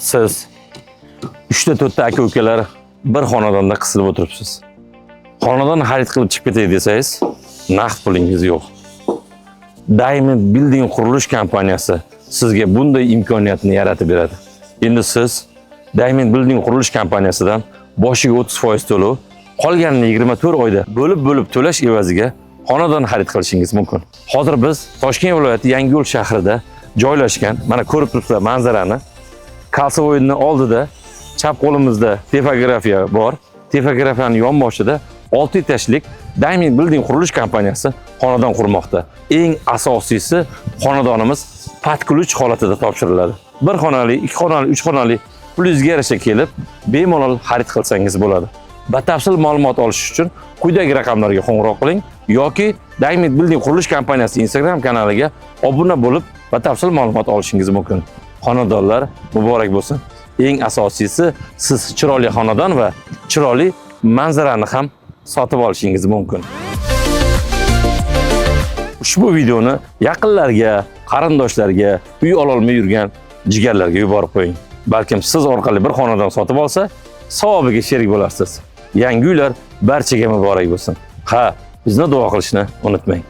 Siz 3 ta, 4 ta aka ukalar bir xonadonda qisilib o'tiribsiz. Xonadon xarid qilib chiqib ketay desangiz, naqd pulingiz yo'q. Diamond Building qurilish kompaniyasi sizga bunday imkoniyatni yaratib beradi. Endi siz Diamond Building qurilish kompaniyasidan boshiga 30% to'lov, qolganini 24 oyda bo'lib-bo'lib to'lash evaziga xonadon xarid qilishingiz mumkin. Hozir biz Toshkent viloyati Yangiyo'l shahrida joylashgan, mana ko'rib turibsizlar manzarani. Кольцевой ni oldida chap qo'limizda tipografiya bor. Tipografiyaning yonboshida 6 etajlik Diamond Building qurilish kompaniyasi xonadon qurmoqda. Eng asosiysi, xonadonimiz под ключ holatida topshiriladi. Bir xonali, ikki xonali, uch xonali, pulingizga yarasha kelib, bemalol xarid qilsangiz bo'ladi. Batafsil ma'lumot olish uchun quyidagi raqamlarga qo'ng'iroq qiling yoki Diamond Building qurilish kompaniyasi Instagram kanaliga obuna bo'lib, batafsil ma'lumot olishingiz mumkin. Xonadonlar muborak bo'lsin. Eng asosiysi, siz chiroyli xonadon va chiroyli manzarani ham sotib olishingiz mumkin. Ushbu videoni yaqinlarga, qarindoshlarga, uy ololmay yurgan jigarlarga yuborib qo'ying. Balkim siz orqali bir xonadon sotib olsa, savobiga sherik bo'larsiz. Yangi uylar barchaga muborak bo'lsin. Ha, bizni duo qilishni unutmang.